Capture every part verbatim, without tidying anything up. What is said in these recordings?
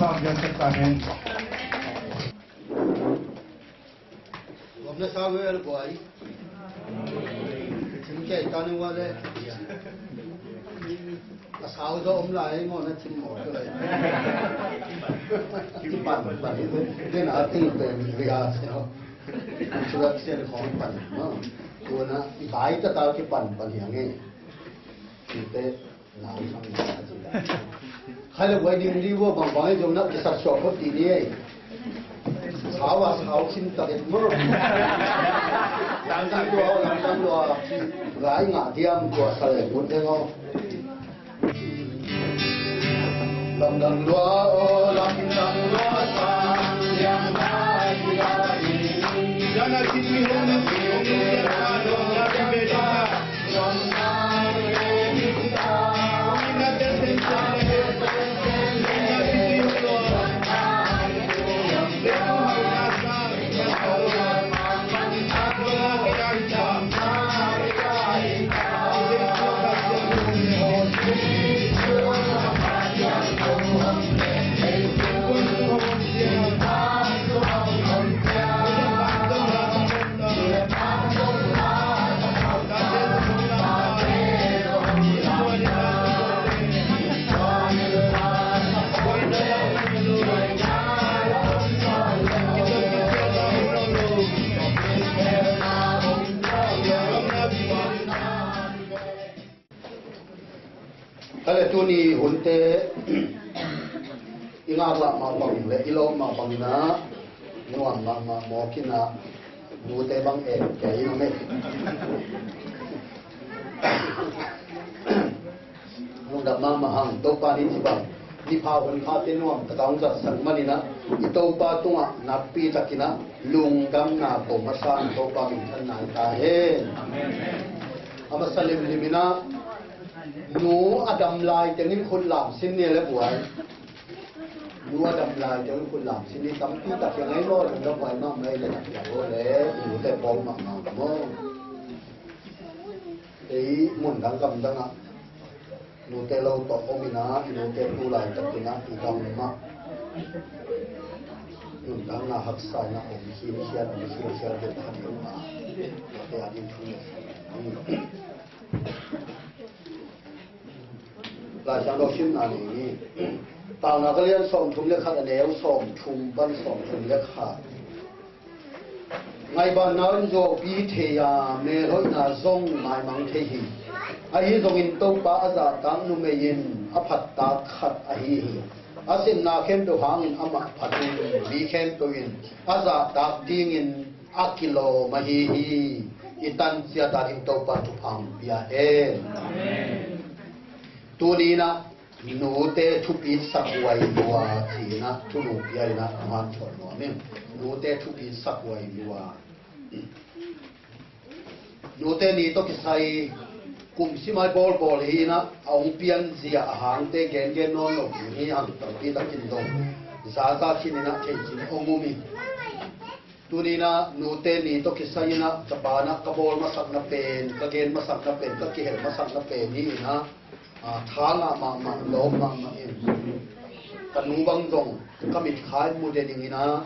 Sa biang sa tahin. Gom na sa vel buai. Thim kei ta ni wa le. A sau zo om lai mo na thim mo to lai. Thim pan pan ni. Then a thing pen ria se no. Chuak se khong pan mo. Tua na i bai ta ta ki pan pan hiang e. Te Khai le wedding di vo bang bang zong na kisat suak ko ti ni ei. Sau a sau khin ta det mo. Lam tan lua, lam tan lua. Lai nga diam tua sa le mun deng o. Lam tan lua o, lam tan lua sa. Lam tan lua. Yana kiti hong na kiti hong na kiti hong na kiti hong na Kale tuni hunte i ngaklah mah bang le i lawm mah bang inah nuam mahmah mawk inah nute bang en kei in om e. Lungdam mahmah hang Topa nih ci bang nipha hun phate nuam taka hong zatsak maninah i Topa tungah nakpi takinah lungdamna ko masa in Topa minthanna hi ta hen. A masa limlim inah nu a dam lai tengin khut lam sin ni le buai. Nu a dam lai tengin khut lam sin ni tampi tak hiang ei maw lungdam buai mahmah ei le nak hiang aw le nute pawl mahmah maw. Ei mun dang gam dangah nute lo tawh om inah i nute tu laitakinah i gam mah nuntakna haksa inah om khinkhian om khinkhian ve ta ding a nute a ding thu le sa. Laisiangtho simna nei ni. Tangna ka lian sawmthum le khat a neu sawmthum pan sawmthum le khat. Ngaihbanna in zawpi thei a, melhoihna zong maimang thei hi. Ahi zongin Topa a zahtak numei in a phattak khat ahi hi. A sepna khempeuh hangin amah phat un, mi khempeuh in a zahtak dingin a kilawm ahi hi. I tan ciat a ding Topa thupha hong pia hen. Tuni inah nute thupit sak huai lua ci inah thulu pia inah a man thawh nuam in nute thupit sak huai lua. Nute ni tawh kisai kum simai bawlbawl hi inah a hong pianzia a hangte gengen nawn lo ding hi hang tampi takin dong zaza khin inah thei khin hong um hi. Tuni inah nute ni tawh kisai inah ka banah ka bawl masakna pen ka gen masakna pen ka kihel masakna pen hi inah tha ngah mahmah lawm mahmah in ka nu bang zong ka mitkhai mu de ding inah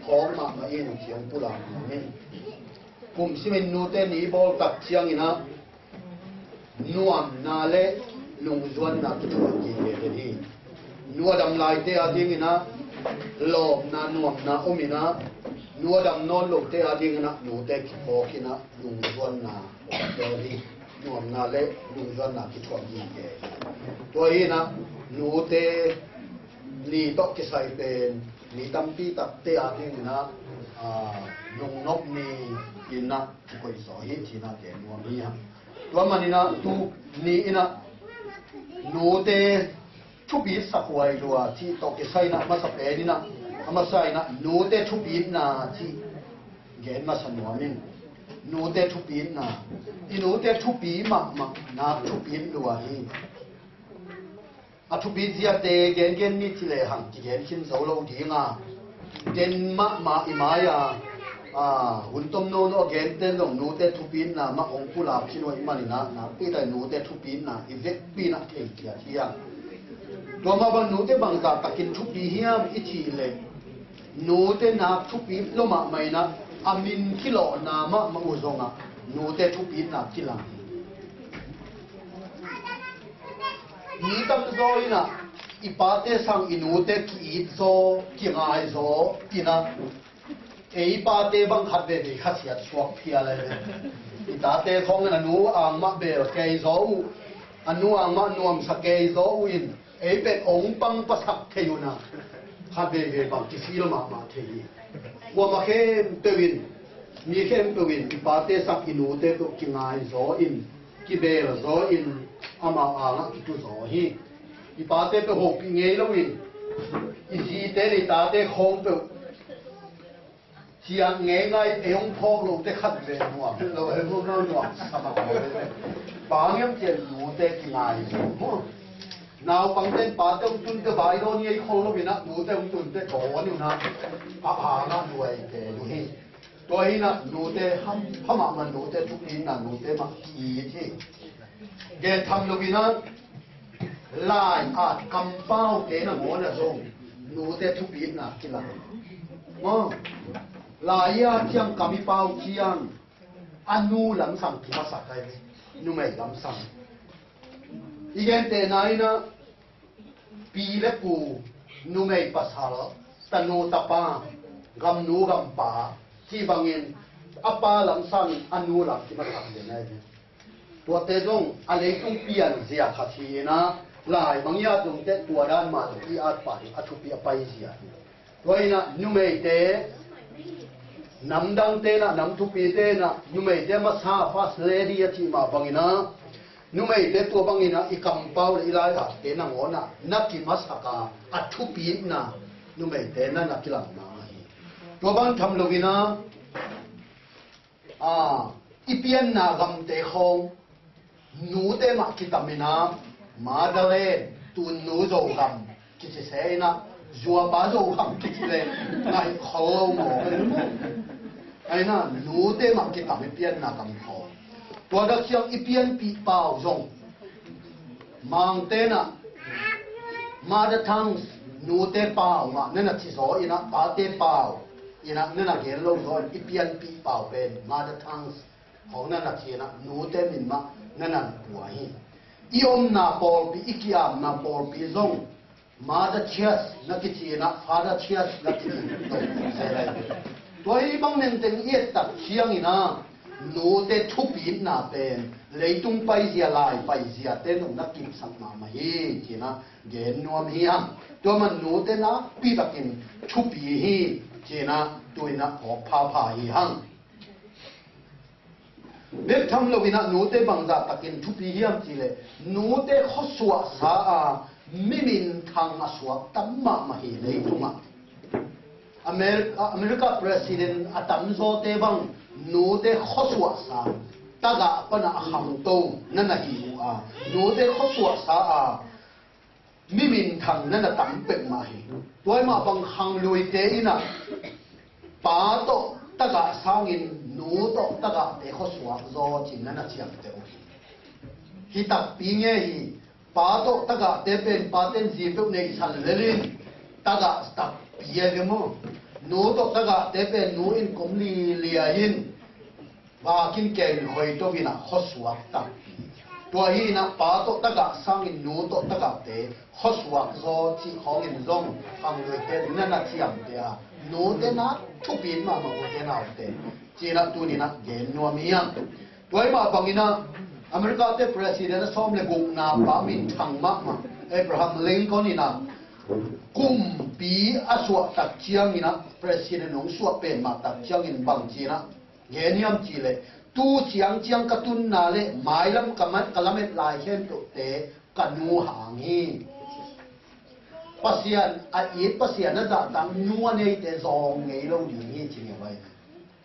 khawng mahmah in thiang pulak nuam in kum simin nute ni bawl tak ciang inah nuamna le lungzuanna kithuah kik ve hi. Nu a dam laite a dinginah lawmna nuamna om inah nu a dam nawn lote a dinginah nute kiphawk inah lungzuanna om hi. Nuamna le lungzuanna kithuah kik ve hi. Tua hi inah nute ni tawh kisai pen mi tampi takte a dinginah lungnop ni inah kikoih zaw hi cih inah gen nuam hi hang. Tua maninah tu ni inah nute thupit sak huai lua cih tawh kisai inah masa pen inah a masa inah nute thupitna cih gen masa nuam in. Nute thupitna, i nute thupi mahmah nak thupit lua hi. A thupit ziate gengen ni ci lehang kigen khin zo lo dinga den mahmah i mai-a hun tom nono a genten zong nute thupitna mah hong pulak khin uh ahih maninah nakpi tak nute thupitna i vekpi inah thei ciat hi a. Tua mah bang nute bangzah takin thupi hiam i cih leh, nute nak thupi lo mahmah in ah, a min kilawhna mahmah uh zongah nute thupina kilang hi. Mi tamzaw in ah i pate sang i nute ki-it zaw, kingai zaw in ah, ei pate bang khat veve khasiat suak phial a hi ve. I tate khawng in a nu angmah bel kei zaw uh, a nu angmah nuamsa kei zaw uh in, ei pen ong pangpasak thei uh na, khat veve bang kifil mahmah thei hi. Kuamah khempeuh in, mi khempeuh in i pate sang i nute peuh kingai zaw in, kibel zaw in, amau angah kitu zaw hi. I pate peuh hopih ngei lo in, i zite le i tate khawng peuh ciang ngeingai, ei hong phawk lote khat ve nuam lo, ei hong nuam, nuam sa mah lo. Bang hiam cih leh nute kingai zaw. Naupangte in pate hong tunte vai dawn ngei khol lo in ah, nute hong tunte dawn uh na, a angah nuaite uh hi. Tua hi in ah nute ham, hamah man nute thupina, nute mah ki-it hi. Gen tham lo in ah, lai-at kampaute nangawn ah zong nute thupina kilang. Maw, lai-at ciang kam i pau ciang a nu lamsang kimasak ai ve, numei lamsang. I gentehna in ah, pi le pu, numei pasal, tanu tapa, gamnu gampa cih bangin a pa lamsang a nu lam kimasak den ai ve. Tuate zong a leitung pianzia khat hi in ah, lai bang i at zong teh tua dan mah zong i at pah hi, a thupi a paizia hi. Tua hi in ah numeite, namdangte in ah, nam thupite in ah numeite masa, first lady a cih mah bang in ah, numeite tua bang in ah i kampau le i lai-atte nangawn ah na kimasak a, a thupina numeite na na kilangna hi. Tua bang tham lo in ah, a, i pianna gamte khawng nute mah kitam in ah, motherland, tun nu Zogam kici se in ah, zuapa Zogam kici le ngaih khol lo maw. Ai na, nute mah kitam i pianna gam khawng. Tua dak ciang i pianpih pau zong, Mangte in ah mother tongues, nute pau mah na na ci zaw in ah, pate pau in ah na na gen lo zaw in, i pianpih pau pen mother tongues khawng na na ci in ah, nute min mah na na pua hi. I omna pawlpi, i kiamna pawlpi zong mother church na kici in ah, father church na kici in ah, tua hi bang nenteng i et tak ciang in ah, nute thupina pen leitung paizia, lai paiziate nong na kimsak mahmah hi ci in ah gen nuam hi hang. Tua man nute nakpi takin thupi hi ci in ah tu in ah phawk phapha hi hang. Bek tham lo in ah nute bangzah takin thupi hiam cih leh, nute khuasuahsa a mi minthang a suak tam mahmah hi leitungah. Amer-, America president a tamzawte bang nute khuasuahsa, tagah pan a khangto na na hi uh a, nute khuasuahsa a mi minthang na na tam peuhmah hi. Tua hi mah bang khangluite in ah pa tawh tagah sangin nu tawh tagahte khuasuak zaw cin na na ciamteh uh hi. Hi takpi ngei hi. Pa tawh tagahte pen pate in zi peuh neihsan lel in tagah takpi a hi maw. Nu tawh tagahte pen nu in kom lilia in, vakin keng hoih to in ah khuasuak takpi. Tua hi in ah pa tawh tagah sangin nu tawh tagahte khuasuak zaw cih khawngin zong khangluite na na ciamteh a, nute na thupi in mahmah ute naute ci in ah tuni in ah gen nuam hi hang. Tua hi mah bang in ah America te president a sawm le gukna pa minthang mahmah Abraham Lincoln in ah kumpi a suah tak ciang in ah, president hong suah pen mah tak ciangin bang ci in ah gen hiam cih leh, tu ciangciang ka tunna le mailam ka mat, ka lamet lai khempeuhte ka nu hang hi. Pasian a it, Pasian a zahtak nu a neite zawng ngei lo ding hi ci ngei vai.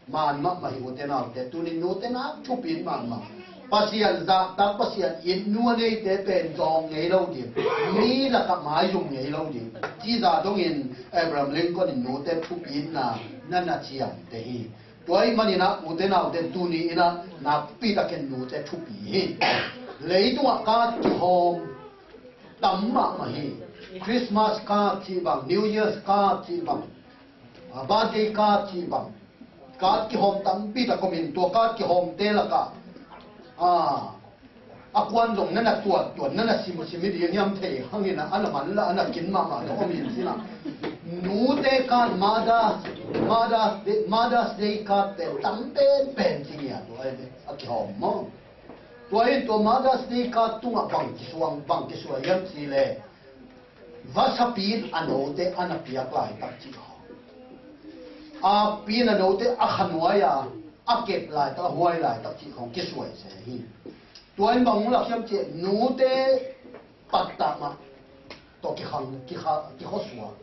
Man mahmah hi ute naute, tuni nute na thupi in mahmah. Pasian zahtak, Pasian it nu a neite pen zawng ngei lo ding, mi lakah maizum ngei lo ding, ci zah dongin Abraham Lincoln in nute thupi in na na na ciamteh hi. Tua ahih manin ah ute naute, tuni in ah nakpi takin nute thupi hi. Leitungah ka kihawm Tam mahmah hi. Christmas card cih bang, New Year's card cih bang, a, birthday card cih bang, card kihawm tampi tak om in, tua card kihawmte lakah, a, a kuan zong na na tuat tuat, na na sim sim hi ding hiam thei hangin a, a na man la, a na kin mahmah zong om in cin a. Nute card, Mother's, Mother's Day, Mother's Day card pen tam penpen ci ngiat uh a, a kihawm maw. Tua in tua Mother's Day card tungah bang kisuang, bang kisuai hiam cih leh, vasapi in a note a na piak laitak cih khawng, akpi in a note a khanuai a, a kep laitak, a huai laitak cih khawng kisuai se hi. Tua in bang hong lak hiam cih leh, nute pattah mah tawh kikhang, kikha, kikhosuak,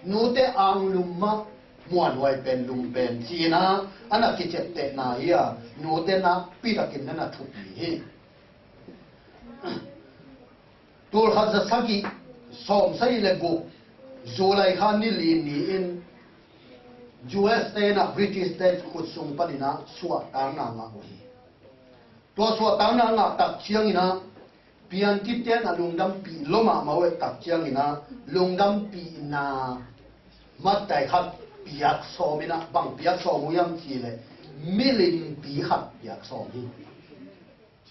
nute anglum mah muanhuai pen lum pen ci-in a, a na kiciaptehna hi a, nute nakpi takin na na thupi hi. Tulkhat za sagih sawm sagih le guk, July kha ni li ni-in U S te in a, British te khut sung panin a suahtakna ngah uh hi. Tua suahtakna ngah tak ciangin a, piantit ten a lungdampih lua mahmah uh eh, tak ciangin a lungdampihna mattai khat piak sawm in a, bang piak sawm uh hiam cih leh, milimpi khat piak sawm hi.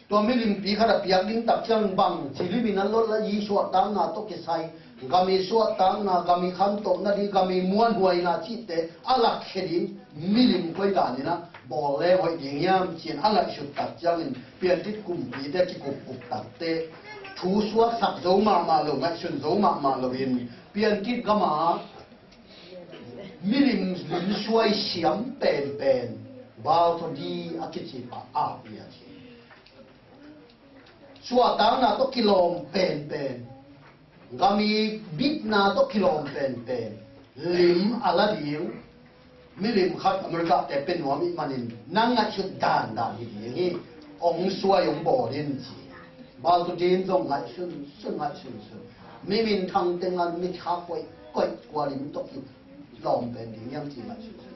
Tua milimpi khat a piak ding tak ciang bang ci lim in a lot la, i suahtakna tawh kisai, gam i suahtakna, gam i khantohna ding, gam i muanhuaina cihte a lakkhia ding milim koi danin a bawl leng hoih ding hiam ci-in a ngaihsut tak ciangin, piantit kumpite kikupkup takte thu suaksak zo mahmah lo, ngaihsun zo mahmah lo in, piantit gam a milim limsuai siam penpen, Bartholdi a kici pa a piak hi. Suahtakna tawh kilawm penpen, gam i bitna tawh kilawm penpen, lim a la ding milim khat America te pia nuam ih manin, na ngaihsut dandan hi ding hi. Hong suai, hong bawl in ci. Bartholdi in zong ngaihsunsun, ngaihsunsun. Mi minthang teng a mit kha koih koih, kua lim tawh kilawm pen ding hiam ci ngaihsunsun.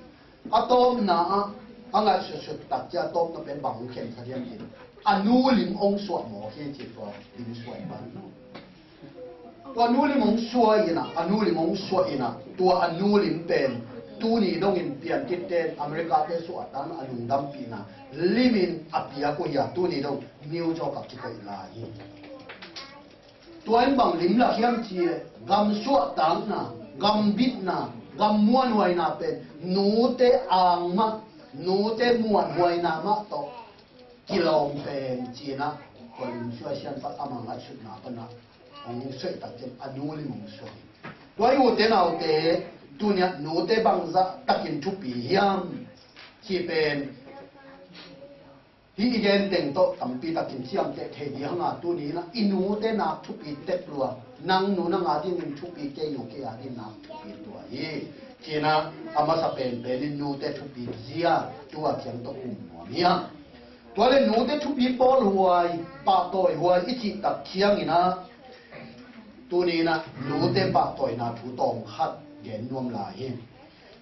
A tawpna ah, a ngaihsutsut tak ciang a tawpna pen bang hong khensat hiam cih leh, a nu lim hong suah mawk hi ci, tua lim suai pan. Tua nu lim hong suah in a, a nu lim hong suah in a, tua a nu lim pen tuni dongin piantit ten America te suahtakna a lungdampihna lim in a piak uh hi a, tuni dong New York ah kikoih lai hi. Tua in bang lim lak hiam cih leh, gam suahtakna, gam bitna, gam muanhuaina pen nute ang mah, nute muanhuaina mah tawh kilawm pen ci-in a, tua lim suai sian pan, ama ngaihsutna pan a hong suai tak ciang a nu lim hong suai. Tua i ute naute, tuni a nute bangzah takin thupi hiam cih pen hih i gen teng tawh tampi takin ciamteh thei ding hang a, tuni in a i nute nak thupi tek lua, nang nu nang a dingin thupi, kei nu kei a dingin nak thupi lua hi. Ci-in a, a masa penpen in nute thupi zia, tua ciang tawh um nuam hi a. Tua leh nute thupi pawlhuai, pahtawihuai i cih tak ciangin a, tuni in a nute pahtawina thu tawm khat gen nuam lai hi.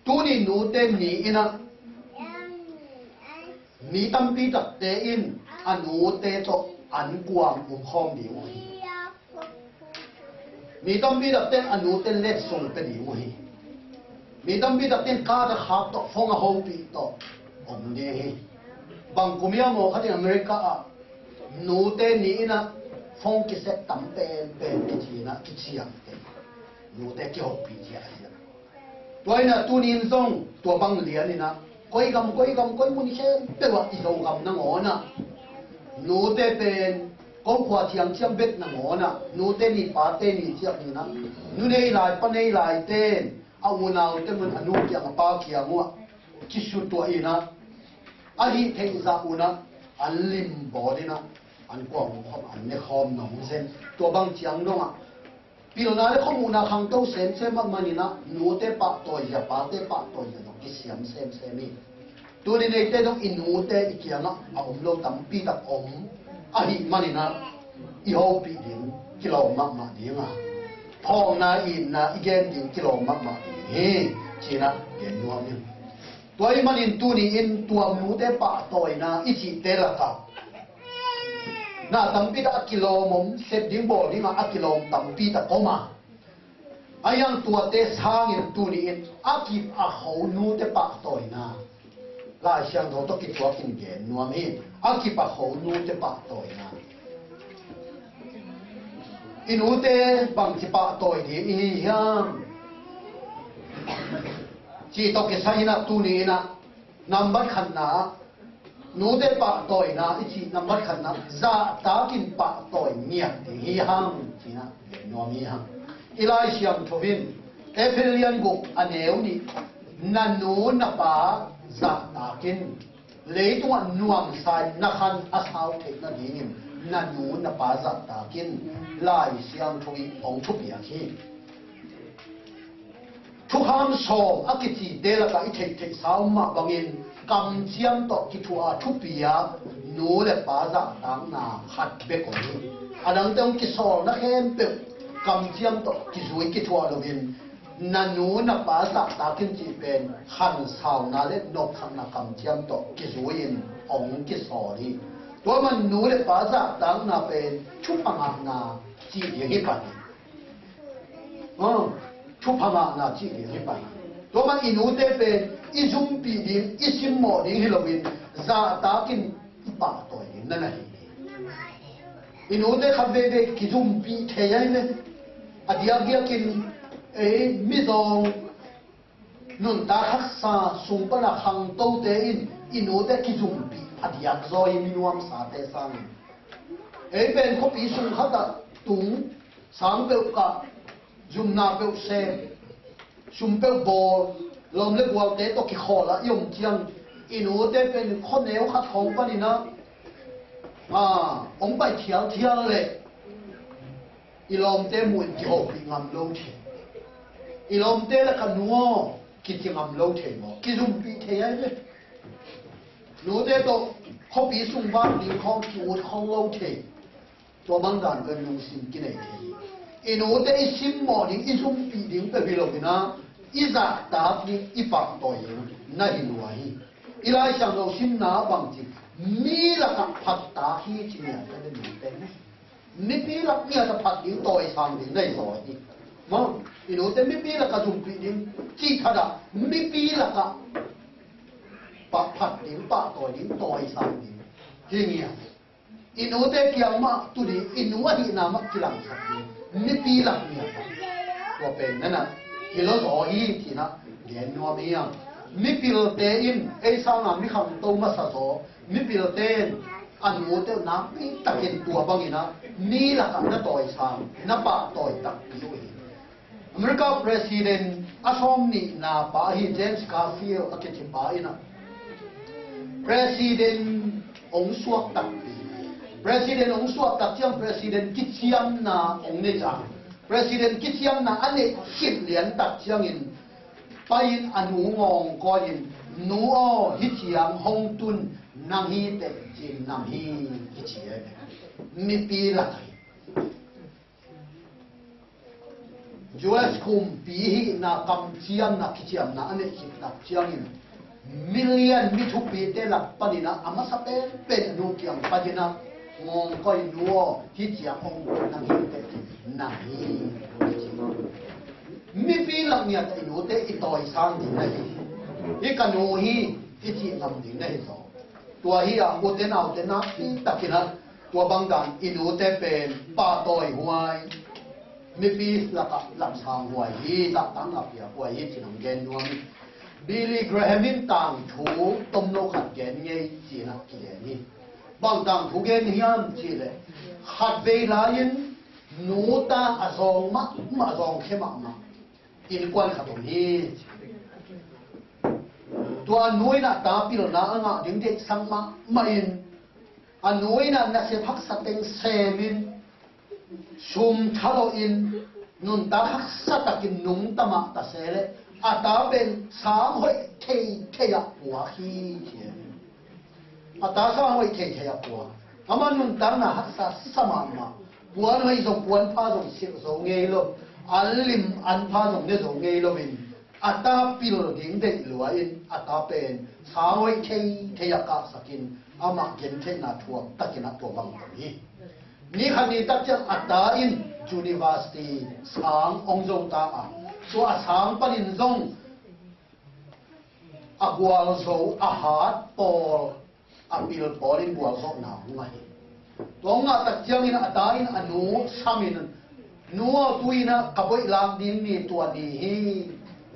Tuni nute ni in a, mi tampi takte in a nute tawh an kuang um khawm ding uh hi. Mi tampi takte in a nute letsong pia ding uh hi. Mi tampi takte in card a khak tawh, phone a hopih tawh om ding hi. Bang kum hiam aw khat in America ah nute ni in a phone kisep tam penpen kici in a kiciamteh. Nute kihopih ciahciah. Tua in a tuni in zong tua bang lian in a, koi gam, koi gam, koi mun khempeuh ah i Zogam nangawn ah nute pen ko khua ciangciang bek nangawn ah, nute ni pate ni ciang in a, nu nei lai pa nei lai ten a unaute mun a nu kiang a pa kiang uh ah kisutuah in a, a hih theih zah un a an lim bawl in a, an kuang khawm, an ne khawm nong zen. Tua bang ciang dong ah pilna le khuamuhna khangto semsem ahih manin a, nute pahtawi zia, pate pahtawi zia zong kisiam semsem hi. Tuni neite zong i nute i kiangah a om lo tampi tak om ahih manin a, i hopih ding kilawm mahmah ding a, phawkna itna i gen ding kilawm mahmah ding hi, ci-in a gen nuam hi. Tua ahih manin tuni in tua nute pahtawina i cihte lakah Na tampi tak a kilawm om, sep ding bawl dingah a kilawm tampi tak om a. A hiang tuate sangin tuni-in a kip a kho nute pahtawina Lai Siangtho tawh kituakin gen nuam hi. A kip a kho nute pahtawina. I nute bangci pahtawi ding i hi hiam? Cih tawh kisai inah tuni inah nambat khatna ah nute pahtawina i cih nambat khatna zahtakin pahtawi ngiat ding hi hang cinah gen nuam hi hang. I Lai Siangtho in Efesa lian guk a neu nih, na nu na pa zahtakin, leitungah nuamsa in na khan a sau theih nadingin na nu na pa zahtakin Lai Siangtho in hong thupiak hi. Thukham sawm a kicite lakah i theihtheihsa om mah bangin kamciam tawh kithuah a thupiak nu le pa zahtakna khat bek om hi. A dangte hong kisawlna khempeuh kamciam tawh kizui kithuah loin na nu na pa zahtakin cih pen khansauna le nopsakna kamciam tawh kizui-in hong kisawl hi. Tua man nu le pa zahtakna pen thupha ngahna cih ding hi pan hi. Thupha ngahna cih ding hi pan hi. Tua man i nute pen i zumpih ding, i simmawh ding hi loin zahtakin i pahtawi ding na na hi. I nute khat veivei kizumpih thei ahi ve. A diakdiakin ei mizawng nuntak haksa sung pana khangtote in i nute kizumpih a diak zaw hi, minuamsate sangin. Ei pen khuapi sung khatah tung, sang peuh kah, zumna peuh sem, sum peuh bawl, lawm le gualte tawh kikhawl ah i om ciang i nute pen khuaneu khat khawng paninah hong pai thialthial leh i lawmte muh in kihopih ngam lo thei. I lawmte le ka nu aw kici ngam lo thei maw? Kizumpih thei ahi ve. Nute tawh khuapi sung vak ding khawng ki-ut khawng lo thei. Tua bang dan pen lungsim kinei thei hi. I nute i simmawh ding, i zumpih ding peuh hi loinah i zahtak ding, i pahtawi ding na hi lua hi. I Lai Siangtho simna bangci mi lakah phattaak hi ci ngiat ka le nute. Mipi lak ngiat a phat ding, tawisang ding na hi zaw hi. Maw, i nute mipi lakah zumpih ding cih khatah mipi lakah pah phat ding, pahtawi ding, tawisang ding hi ngiat. I nute kiang mah tu ding, i nu ahihna mah kilangsak ding mipi lak ngiat a. Tua pen nana hi lo zaw hi cinah gen nuam hi hang. Mipilte in ei sanga mi khangto masa zaw, mipilte in a nute uh nakpi takin tua banginah mi lakah na tawisang, na pahtawi takpi uh hi. America President a sawm nihna pa ahi James Garfield a kici pa inah President hong suak takpi. President hong suak tak ciang President kiciamna hong nei ciang, President kiciamna a neih khit lian tak ciangin pai-in a nu ngawngkawi-in, "Nu aw, hih ciang hong tun nang hi teh," ci-in, "Nang hi," kici hi. Mipi lak hi. U S kumpi hihna kamciamna kiciamna a neih khit tak ciangin milian mi thupite lak paninah a masa penpen a nu kiang patinah ngawngkawi, "Nu aw, hih ciang hong tun nang hi teh," ci-in, "Nang hi," ci-in. Mipi lak ngiat a i nute i tawisang ding na hi. "Hih ka nu hi," i cih ngam ding na hi zaw. Tua hi a, ute naute nakpi takinah tua bang dan i nute pen pahtawi huai, mipi lakah lamsang huai hi, zahtakna piak huai hi cinah gen nuam hi. Billy Graham in tangthu tomno khat gen ngei cinah kigen hi. Bang tangthu gen hiam cihleh, khatvei lai-in nuta a zawng mahmah, a zawngkhia mahmah innkuan khat om hi. Tua a nu in a ta pilna a ngah ding deihsak mahmah in, a nu in a nasep haksa teng semin, sum thalawhin, nuntak haksa takin nungta mah ta se leh a ta pen sang hoih theithei ah puak hi, ci hi. A ta sang hoih theithei ah puak. Amah nuntakna haksa sa mahmah. Puan hoih zong, puan pha zong silh zo ngei lo. An lim an pha zong ne zo ngei loin, a ta pil ding deih lua-in a ta pen sang hoih theithei ah kahsakin amah gentheihna thuak takin a tua bang hi. Ni khat ni tak ciang a ta in university sang hong zo ta a, tua a sang panin zong a gualzo a hat pawl, a pil pawlin gualzawhna hong ngah hi. Tua hong ngah tak ciangin a ta in a nu samin, "Nu aw, tu-in ah ka boih lak ding ni, tua ni hi,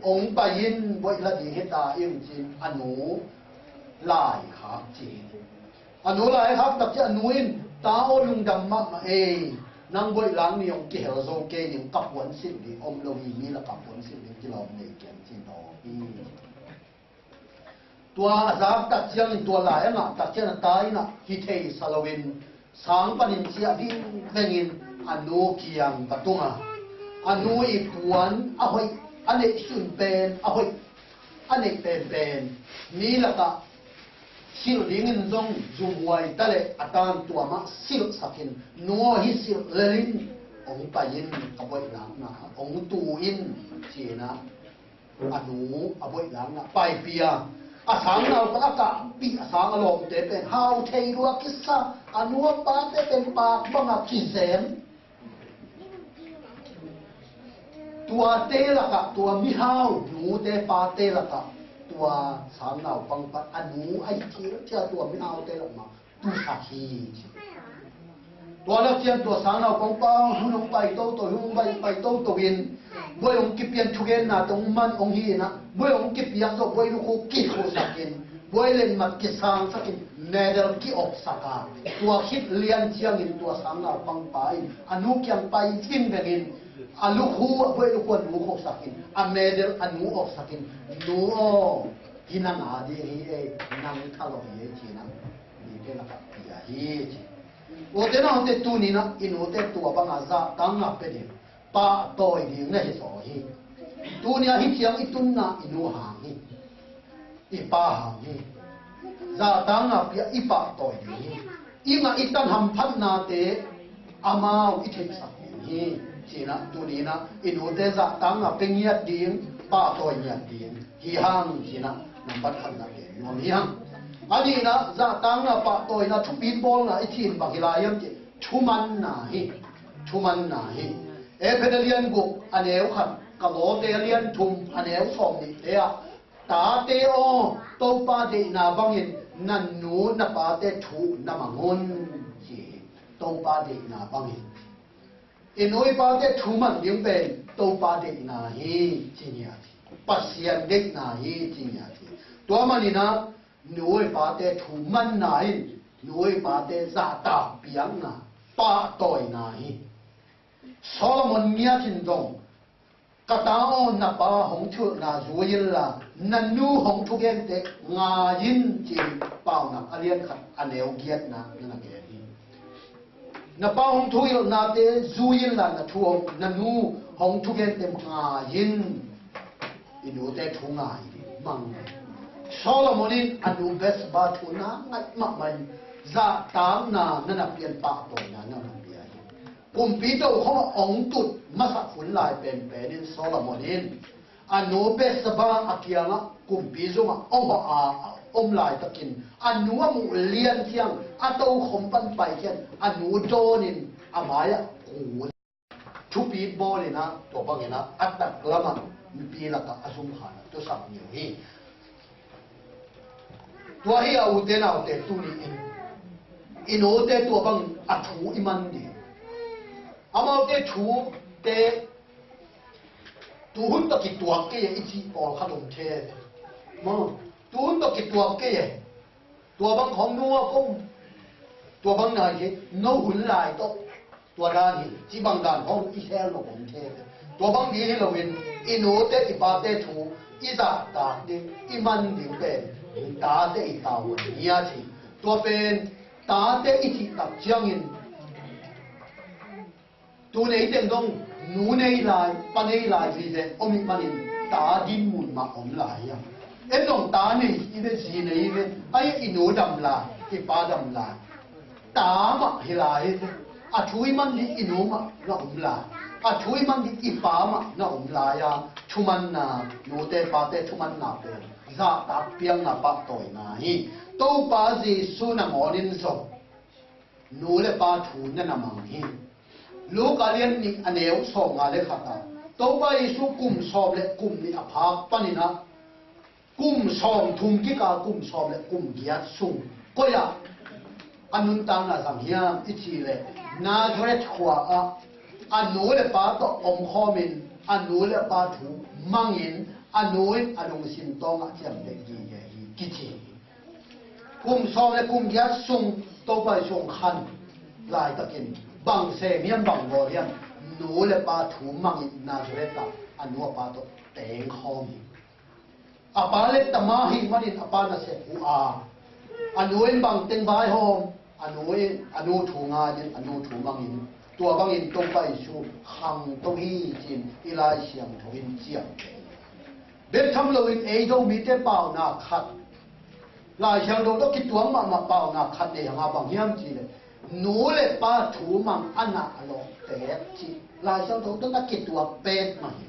hong pai in, boih la ding hi ta in," ci-in a nu lai khak ci hi. A nu lai khak tak ciang a nu in, "Ta aw, lungdam mahmah ei, nang boih lak ni hong kihel zo kei ning, ka puansilh ding om lo hi, mi lakah puansilh ding kilawm nei kei," ci-in dawng hi. Tua a zak tak ciangin, tua lai a ngah tak ciangin a ta in ah hi thei sa loin sang panin ciah vingvengin a nu kiang va tung a, a nu i puan a hoih, a neih sun pen a hoih, a neih penpen mi lakah silh dingin zong zumhuai ta leh a tan tua mah silhsakin, "Nu aw, hih silh lel in, hong pai in, ka boih lakna hong tu in," ci-in ah a nu a boih lakna paipih a, a sangnaupang a kahpih a sang a lawmte pen hau thei lua kisa, a nu a pate pen paak banga kizem. Tuate lakah, tua mihau nute pate lakah tua sangnaupang pan a nu a i thil cia tua mihaute lakah tusak hi. Tua lak ciang tua sangnaupang pa hun hong pai toto, hun hong pai, pai toto in, buai hong kipian thugennate hong man hong hi in ah, buai hong kipiak zawh, buai lukhu kikhuhsakin, buai letmat kisangsakin, medal ki-oksak a, tua khit lian ciangin tua sangnaupang pa in a nu kiang pai vingvengin, a lukhu, a buai lukhu a nu khoksakin, a medal a nu oksakin, "Nu aw, hih nang a ding hi ei, nang tha lo hi ei," ci-in ah mite lakah pia hi ci. Ute naute, tuni-in ah i nute tua banga zahtakna pia ding, pahtawi ding na hi zaw hi. Tuni-a hih ciang i tunna i nu hang hi, i pa hang hi. Zahtakna pia, i pahtawi ding hi. I ngah i tan hamphatnate amau i theihsak ding hi. Ci-in ah tuni-in ah i nute zahtakna pia ngiat ding, pahtawi ngiat ding hi hang, ci-in ah nambat khatna gen nuam hi hang. A nihna, zahtakna, pahtawina, thupitbawlna i cih in bang hi lai hiam cih leh thumanna hi. Thumanna hi. Efesa lian guk a neu khat, Kolose lian thum a neu sawm nihte ah, "Tate aw, Topa deihna bangin na nu na pate thu na mang un," ci hi. Topa deihna bangin. I nu i pate thu mang ding pen Topa deihna hi ci ngiat hi. Pasian deihna hi ci ngiat hi. Tua manin ah nu i pate thu manna in nu i pate zahtak piakna, pahtawina hi. Solomon ngiat in zong, "Ka ta aw, na pa hong thuhilhna zui inla, na nu hong thugente ngai in," ci-in Paunak a lian khat a neu giatna na na gen hi. "Na pa hong thuhilhnate zui inla, na thu hong, na nu hong thugente ngai in." I nute thu ngai ding mang. Solomon in a nu Bathsheba thu na ngaih mahmah in, zahtakna na na pian, pahtawina na na pia hi. Kumpi tokhom ah hong tut masak hun lai penpen in Solomon in a nu Bathsheba a kiangah kumpi zumah hong hawh a, a om laitakin a nu a muh lian ciang a tokhom pan pai ciang a nu dawnin a mai-ah kun. Thupit bawlin ah, tua bangin ah a taklamah mipi lakah a zumkhan ah tusak ni uh hi. Tua hi a, ute naute, tuni in i nute tua bang a thu i man ding. Amaute thute tuhun tawh kituak kei e i cih pawlkhat om thei. Maw, tuhun tawh kituak kei e. Tua bang khawng nu a khawng, tua bang nai hi, no hun lai tawh tua dan hi, ci bang dan khawng i sel lo om thei. Tua bang ding hi loin i nute i pate thu i zahtak ding, i man ding pen tate i tavuan hi a ci. Tua pen tate i cih tak ciangin tu nei teng dong nu nei lai, pa nei lai vive om ih manin ta dinmun mah om lai hi a. En dong ta nei hi ve, zi nei hi ve, ai i nu dam lai, i pa dam lai. Ta mah hi lai hi ve. A thu i man ding i nu mah na om lai. A thu i man ding i pa mah na om lai a. Thumanna, nute pate thumanna pen zahtak piakna, pahtawina hi. Topa Jesu nangawn in zong Nu le pa thu na na mang hi. Luka lian nih a neu sawmnga le khat ah Topa Jesu kum sawm le kum nih a phak panin ah kum sawmthum kikal kum sawm le kum giat sung koi ah a nuntakna zang hiam i cih leh, Nazareth khua ah a nu le pa tawh omkhawmin a nu le pa thu mangin a nu in a lungsim tawngah ciamteh gige hi kici hi. Kum sawm le kum giat sung Topa Jesu hong khan laitakin bang sem hiam, bang bawl hiam? Nu le pa thu mangin Nazareth ah a nu a pa tawh tengkhawm hi. A pa le tama hi manin a pa nasep uh a, a nu in bang teng vaihawm? A nu in a nu thu ngai in a nu thu mangin, tua bangin Topa Jesu khangto hi ci-in i Lai Siangtho in ciamteh hi. Bek tham loin ei Zomite pauna khat, Lai Siangtho tawh kituak mahmah pauna khat nei hang a, bang hiam cih leh, nu le pa thu mang a na a lawhte cih Lai Siangtho tawh na kituak petmah hi.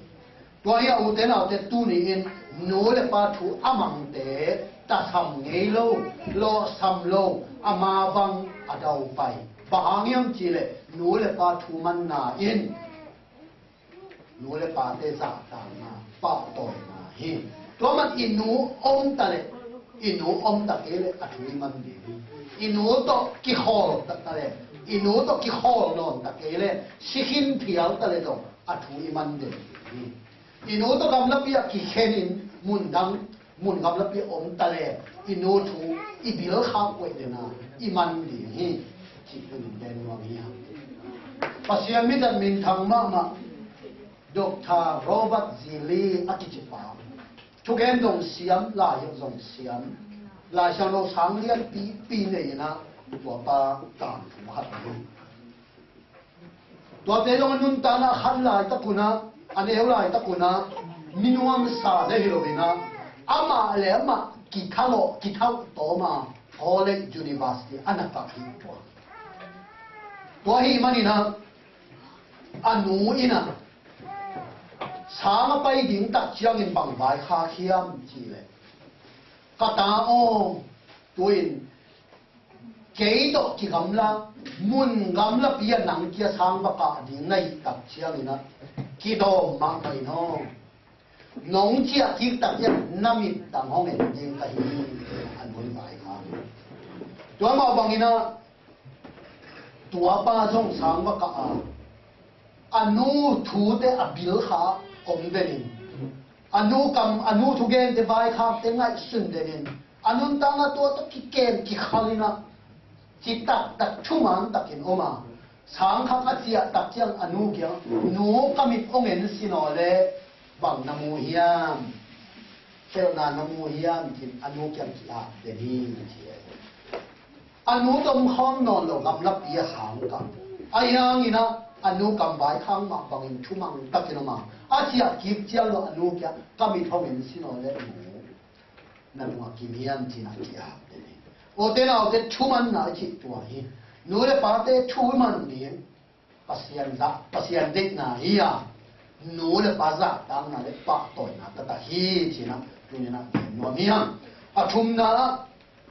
Tua hi a, ute naute, tuni-in nu le pa thu a mangte tasam ngei lo, lawhsam lo, a ma vang a daupai. Bang hang hiam cih leh nu le pa thu manna in nu le pate zahtakna, pahtawina hi. Tua man i nu om ta leh, i nu om ta kei leh a thu i man ding hi. I nu tawh kikhawl ta leh, i nu tawh kikhawl nawn ta kei leh, si khin phial ta leh zong a thu i man ding hi. I nu tawh gamlapi ah kikhenin mun dang, mun gamlapi ah om ta leh, i nu thu i bil khak koih dena i man ding hi. Cih tuni gen nuam hi hang. Pasian mi zat minthang mahmah Doctor Robert Zili a kici pa, thugen zong siam, lai zong siam, Lai Siangtho sang lianpipi nei in ah, tua pa tangthu khat hi. Tuate zong a nuntakna khan laitak un ah, a neu laitak un ah, minuamsa na hi lo in ah, amah le amah kithalawh, kithauh tawm a, college, university a na kap hi tua. Tua hi manin ah, a nu in ah sang a pai ding tak ciangin bang vaikhak hiam cih leh, ka ta aw, tu-in kei tawh kigamla, mun gamlapi ah nang kia sang va kah ding na hih tak ciangin ah, kidawm mahmah in aw, nong ciah kik tak ciang na mittang hong en ding ka hi, a nu in vaikhak hi. Tua mah bangin ah, tua pa zong sang va kah a, a nu thute a bil kha om den in, a nu kam, a nu thugente vaikhakte ngaihsun den in, a nuntakna tua tawh kikem kikhal in ah, ci taktak thuman takin om a, sang khat a ciah tak ciang a nu kiang, nu, ka mit hong en sin aw leh bang na mu hiam? Khelhna na mu hiam? Ci-in a nu kiang ki-ap den hi, ci hi. A nu tawh om khawm nawn lo, gamlapi a sang kah. Ahi hangin ah, a nu kam vaikhak mah bangin thumang takin om a, a ciah kik ciang lo a nu kiang, ka mit hong en sin aw leh nu, na nungah kim hiam, ci-in ah ki-ap den hi. Ute naute, thumanna i cih tua hi. Nu le pate thu man ding Pasian zah, Pasian deihna hi a, nu le pa zahtakna le pahtawina taktak hi, ci-in ah tuni-in ah gen nuam hi hang. A thumna ah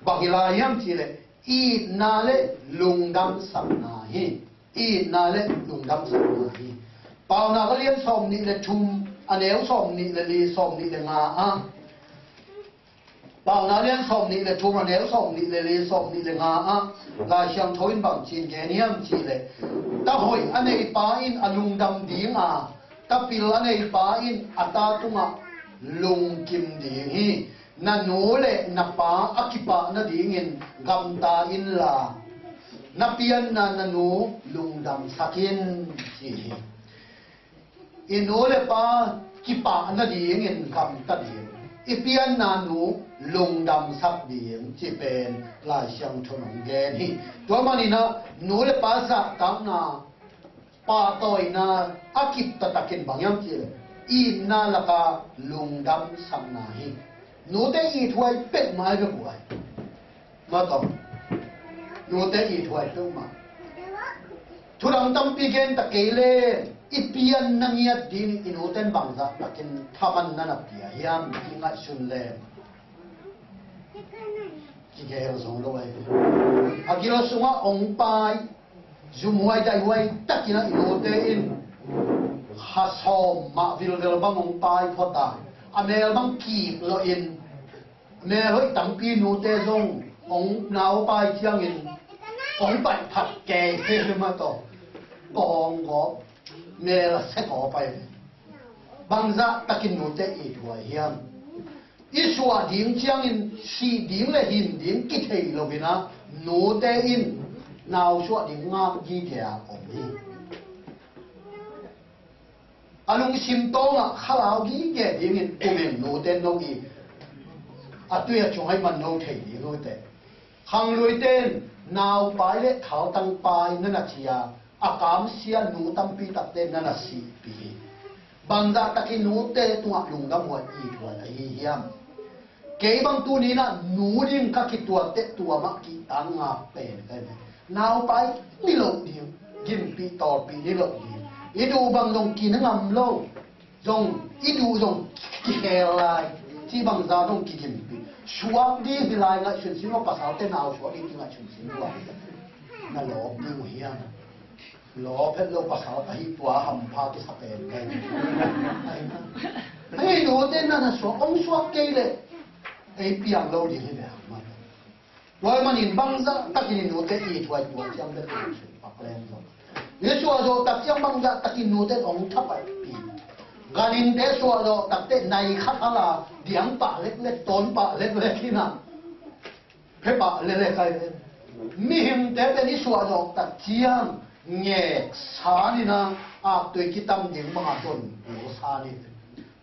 bang hi lai hiam cih leh, itna le lungdamsakna hi. Itna le lungdamsakna hi. Paunak a lian sawmnih le thum, a neu sawmnih le li, sawmnih le nga ah, Paunak lian sawmnih le thum, a neu sawmnih le li, sawmnih le nga ah, Lai Siangtho in bang ci-in gen hiam cih leh, ta hoih a neipa in a lungdam ding a, ta pil a neipa in a ta tungah lungkim ding hi. Na nu le na pa a kipah nadingin gamta inla, na pianna na nu lungdamsak in, ci hi. I nu le pa kipah nadingin gamta ding, i pianna nu lungdamsak ding, ci pen Lai Siangtho in hong gen hi. Tua manin ah nu le pa zahtakna, pahtawina a kip taktakin bang hiam cih leh, itna laka lungdamsakna hi. Nute ithuai peuhmah hi ve guai. Mah tawh, nute ithuai peuhmah. Thudang tampi gen ta kei leh, i pianna ngiat ding i nute in bangzah takin thaman na na pia hiam, i ngaihsun leh, Kigel zo lo ahi. A gil sungah hong pai, zumhuai daihuai takin ah i nute in kha sawm mah vilvel bang hong pai phot a, a mel bang kip lawhin, mel hoih tampi nute zong hong nau pai ciangin hong paih phat kei mah tawh kawng gawp, mel a se gawp ahi. Bangzah takin nute ithuai hiam? I suah ding ciangin sih ding le hin ding kithei loin ah nute in nau suah ding ngak gige a om hi. A lungsim tawngah khalau gige dingin kumin nute no i a tui a cungah i man no thei ding nute. Khangluite in naupai le thaltangpai na na ci a, a kamsia nu tampi takte na na sihpih hi. Bangzah takin nute tungah lungdam huai ithuai ahi hiam? Kei bang tuni-in ah nu ding ka kituatte tua mah kihtang ngak pen ka hi. Naupai ni loh ding, gimpih tawlpih ni loh ding. I duh bang dong kina ngam lo. Zong i duh zong kihel lai, cih bangzah zong kigimpi. Suak ding hi lai ngaihsun sin lo, pasalte nau suak ding kingaihsun sin lo. Na lawp ding uh hiam? Lawp het lo, pasal ka hih tua hampha kisa pen ka hi. Hei, nute na na suak, hong suak kei leh ei piang lo ding hi ve hang mah. Tua ahih manin bangzah takin i nute ithuai tua ciang bek hong suak pak leng zong. I suahzawh tak ciang bangzah takin nute hong thapaihpih. Ganhingte suahzawh takte nai khat a la diang pah leklek, tawn pah leklek hi na. Phe pah leklek ahi ve. Mihingte pen i suahzawh tak ciang ngek san in a, aktui kitam ding bangah don lo san hi ve.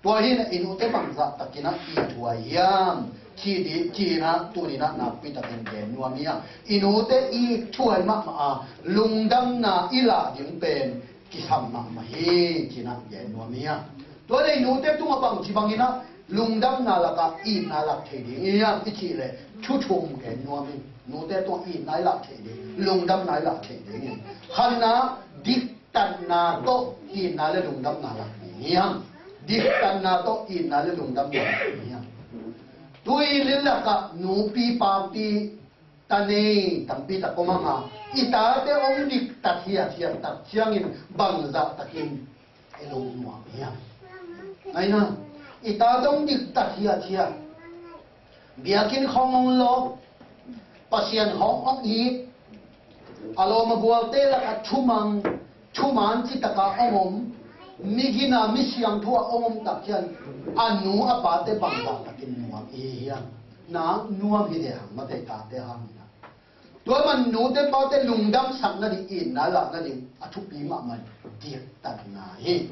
Tua hi na i nute bangzah takin ah ithuai hiam? Ci dih, ci-in ah tuni-in ah nakpi takin gen nuam hi a. I nute ithuai mahmah a, lungdamna i lah ding pen kisam mahmah hi, ci-in ah gen nuam hi a. Tua le i nute tungah bangci bangin ah lungdamna lakah itna lak thei ding i hiam i cih leh thu thum gen nuam hi. Nute tungah itna i lah thei ding, lungdamna i lah thei ding hi. Khatna, dik tatna tawh itna le lungdamna lak ding hiam? Diktatna tawh itna le lungdamna lak ding hiam? Tui lin lakah nupi papi ta nei tampi tak om hang a, i tate hong diktat hiathiat tak ciangin bangzah takin i lungnuam hiam? Ngaihna, i tate hong diktat hiathiat. Biakinn khawng hong lawp, Pasian khawng hong it, a lawm a gualte lakah thumang, thuman citaka hong om, migina misiangtho a hong om tak ciang a nu a pate bangzah takin nuam i hi hiam? Na nuam hi deh hang mate, tate hang hi na. Tua man nute pate lungdamsak nading, itna lah nading a thupi mahmah diktatna hi.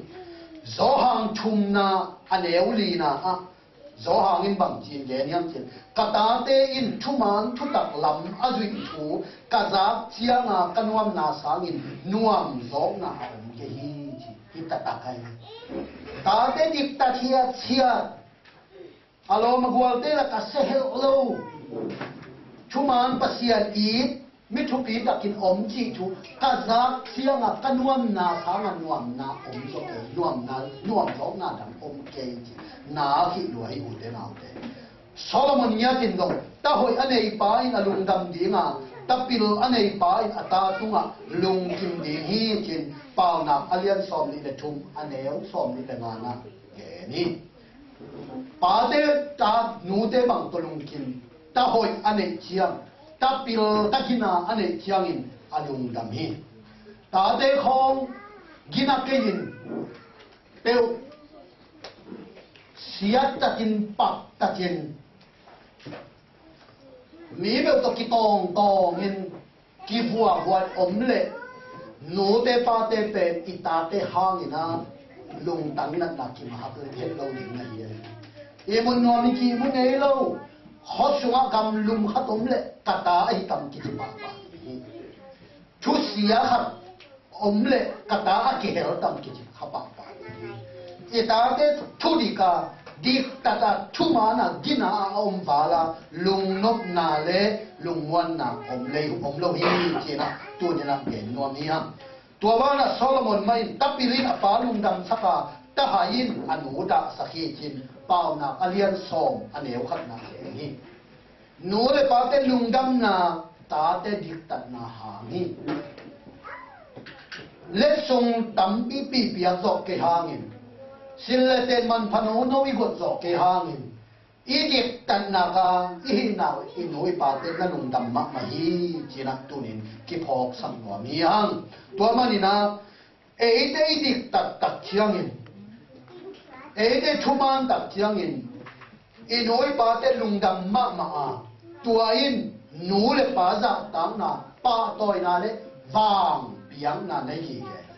Johan thumna a neu lina ah Johan in bangci in gen hiam cih leh, ka tate in thuman thutak lam a zuih thu ka zak cianga ka nuamna sangin nuamzawkna a om kei hi, ci hi taktak ahi. Tate diktat hiathiat, a lawm a gualte lakah sehel lo, thuman Pasian it, mi thupi takin om cih thu ka zak cianga ka nuamna sanga nuamna om zaw kei, nuamna, nuamzawkna dang om kei, ci na khih lua hi ute naute. Solomon ngiat in zong, ta hoih a neipa in a lungdam dinga, ta pil a neipa in a ta tungah lungkim ding hi, ci-in Paunak a lian sawmnih le thum, a neu sawmnih le ngana gen hi. Pate ta nute bang tawh lungkim, ta hoih a neih ciang, ta pil ta gina a neih ciangin a lungdam hi. Tate khawng gina kei in peuh siat takin pak takin mi peuh tawh kitawngtawngin kivuavuai om leh nute pate pen i tate hangin a lungtang natna kimahak leh het lo ding na hi a. I mun nuam i kihmu ngei lo, khuasungah gamlum khat om leh ka ta ahi tam kici pahpah hi. Thusia khat om leh ka ta a kihel tam kici kha pahpah. I tate thudik a, diktata, thuman a, gina a om vala lungnopna le lungmuanna om lei om lo hi, ci-in a tuni-in a gen nuam hi hang. Tua banah Solomon mah in ta pil in a pa lungdamsak a, ta hai in a nu dahsak hi, ci-in Paunak a lian sawm a neu khatna gen hi. Nu le pate lungdamna, tate diktatna hang hi. Letsong tampipi piak zawh kei hangin, sil le ten manpha nono i guat zawh kei hangin, i diktatna ka i hihna i nu i pate na lungdam mahmah hi, ci-in ah tunin kiphawksak nuam hi hang. Tua manin ah eite i diktat tak ciangin, eite thuman tak ciangin, i nu i pate lungdam mahmah a, tua in nu le pa zahtakna, pahtawina le vang piakna na hi gige hi.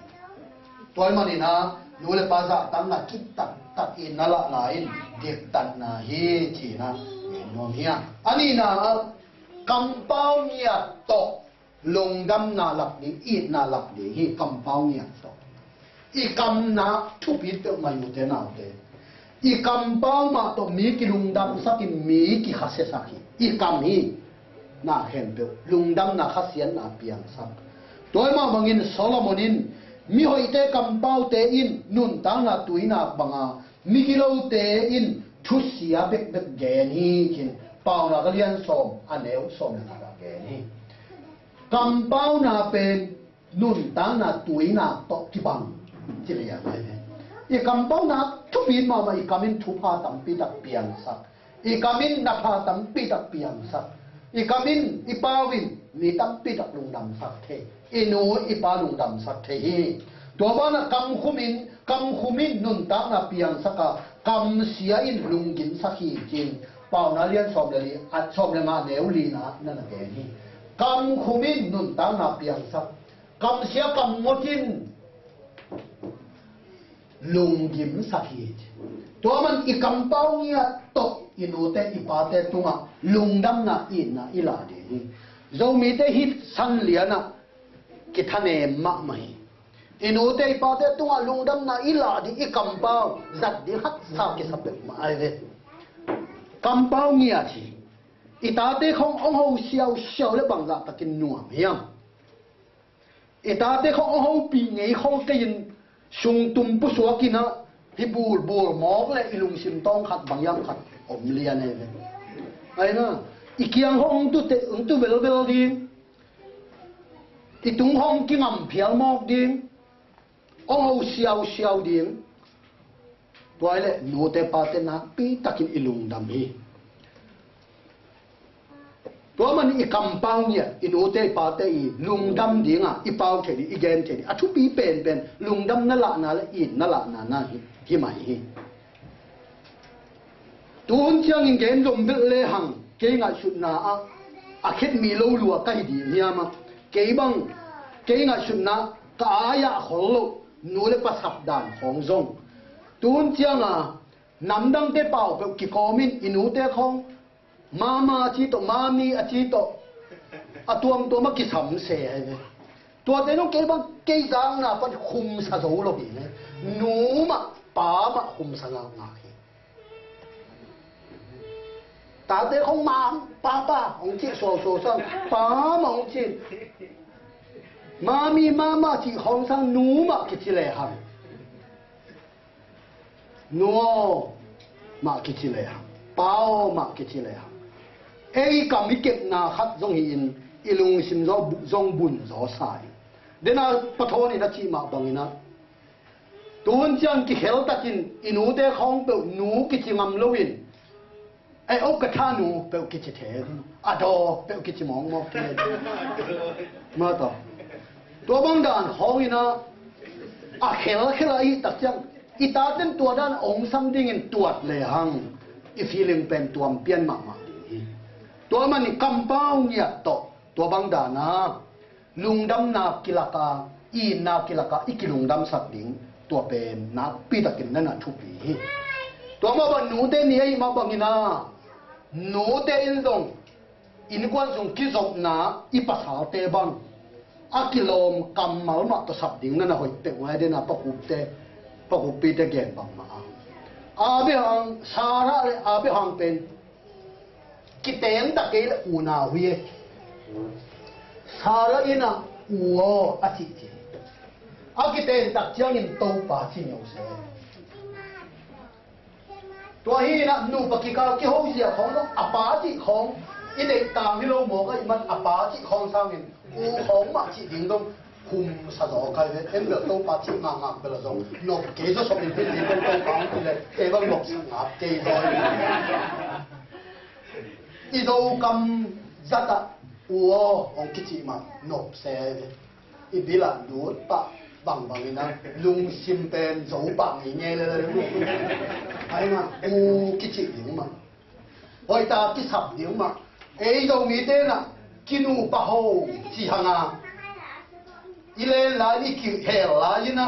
Tua ahih manin ah nu le pa zahtakna kip taktak in na lahna in diktatna hi, ci-in ah gen nuam hi a. A nihna ah, kampau ngiat tawh lungdamna lak ding, itna lak ding hi. Kampau ngiat tawh i kamna thupi peuhmah, ute naute. I kampau mah tawh mi kilungdamsak in mi kikhasiasak hi. I kam hi. Na khempeuh lungdamna, khasiatna piangsak. Tua ahih mah bangin Solomon in, mihoihte kampaute in nuntakna tuinak banga, migilote in thusia bekbek gen hi, ci-in Paunak a lian sawm, a neu sawm le khat ah gen hi. Kampauna pen nuntakna tuinak tawh kibang ci liang hi. I kampauna thupi mahmah, i kam in thupha tampi tak piangsak, i kam in napha tampi tak piangsak, i kam in, i pau in mi tampi tak lungdamsak thei, i nu i pa lungdamsak thei hi. Tua banah kamkhum in, kamkhum in nuntakna piangsak a, kamsia in lunggimsak hi, ci-in Paunak lian sawm le li, a sawm le nga, neu lina na na gen hi. Kamkhum in nuntakna piangsak, kamsia kamngot in lunggimsak hi. Tua man i kampau ngiat tawh i nute i pate tungah lungdamna, itna i lah ding hi. Zomite hih san lianah kithanem mahmah hi. I nute i pate tungah lungdamna i lah ding, i kampau zat ding haksa kisa peuhmah ahi ve. Kampau ngiat hi. I tate khawng hong ho siausiau le bangzah takin nuam hiam? I tate khawng hong hopih ngei khawng kei in, sungtum pusuak in ah, hih bulbul mawk le i lungsim tawng khat bang hiam khat om lian ahi ve. Ahi na, i kiang khawng hong tu te, hong tu velvel ding, i tung khawng kingam phial mawk ding, hong ho siausiau ding. Tua hi leh nute pate nakpi takin i lungdam hi. Tua man i kampau ngiat, i nute i pate i lungdam dingah i pau thei ding, i gen thei ding a thupi penpen lungdam na lahna le it na lahna na hi, hi mah hi. Tu hun ciangin gen zom vet lehang, kei ngaihsutna ah a khetmi lo lua ka hi ding hiam ah, kei bang, kei ngaihsutna ka ai-ah khol loh nu le pa sapdan khawng zong, tu hun cianga namdangte pau peuh kikawmin i nute khawng mama a ci tawh, mami a ci tawh, a tuamtuam a kisam se ahi ve. Tuate nung kei bang, kei zakna pan khumsa zo lo hi ne. Nu mah, pa mah khumsa ngakngak hi. Tate khawng ma, papa hong cih suausuau sang, pa mah hong cih. Mami, mama cih khawng sang, nu mah kici lehang, nu aw mah kici lehang, pa aw mah kici lehang, ei kam i kepna khat zong hi-in i lungsim zaw, zong bun zaw sa hi. Dena Pa Thawn in a cih mah bangin ah, tu hun ciang kikhel takin i nute khawng peuh nu kici ngam loin, ei, o ka tha nu peuh kici thei, a daw peuh kici mawkmawk thei. Mah tawh, tua bang dan khawng in ah, a khelkhel ahih tak ciang, i taten tua dan ong sam dingin tuat lehang, i feeling pen tuam pian mahmah ding hi. Tua man i kampau ngiat tawh tua bang dan a lungdamna kilak a, itna kilak a i kilungdamsak ding, tua pen nakpi takin na na thupi hi. Tua mah bang nute ni ahih mah bangin ah, nute in zong innkuan sung kizopna i pasalte bang a kilawm kammal mah tawh sap ding na na hoih peuh ngai den a, Pa Khup te, Pa Khup pite gen bang mah a. Abraham, Sarah le Abraham pen kiteng ta kei le unau hi e. Sarah in ah, u aw a cih ci. A kiteng tak ciangin Topa ci ni uh se. Tua hi in ah nupa kikal kihozia khawng lo, a pa cih khawng I deih tang hi lo mawk a, i man a pa cih khawng sangin u khawng mah cih ding dong khum sa zaw kai ve. En bel Topa cih ngakngak bel a zong nop kei zaw sawm in pin ding dong Topa hong pin le kei bang nop sa ngak kei zaw. I Zokam zat ah u aw hong kicih mah nop se ve. I bil ah lut pah bangbang in a lungsim pen zo pah ngei ngei le le. Ai na u kicih ding mah. Hoih ta kisap ding mah. Ei Zomite na kinupa ho ci hang a. I len lai in i kihel lai in a.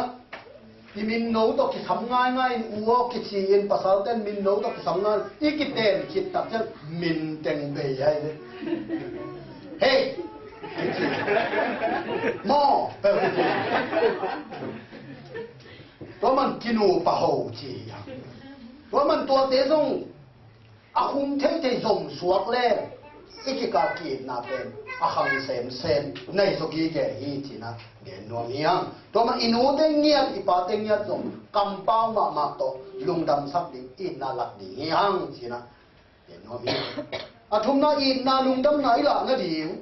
I minno tawh kisam ngaingai in u aw kici in pasalten minno tawh kisam ngai in i kiten khit tak ciang min teng bei hai ve. Hei! Maw! Peuh kici. Tua man kinupa ho ci hi a. Tua man tuate zong a khum theithei zom suak le i kikal ki-itna pen a khang semsem na hi zaw gige hi cih na gen nuam hi hang. Tua mah i nute ngiat i pate ngiat zong kampau mahmah tawh lungdamsak ding itna lak ding hi hang cih na gen nuam hi hang. A thumna itna lungdamna i lah nading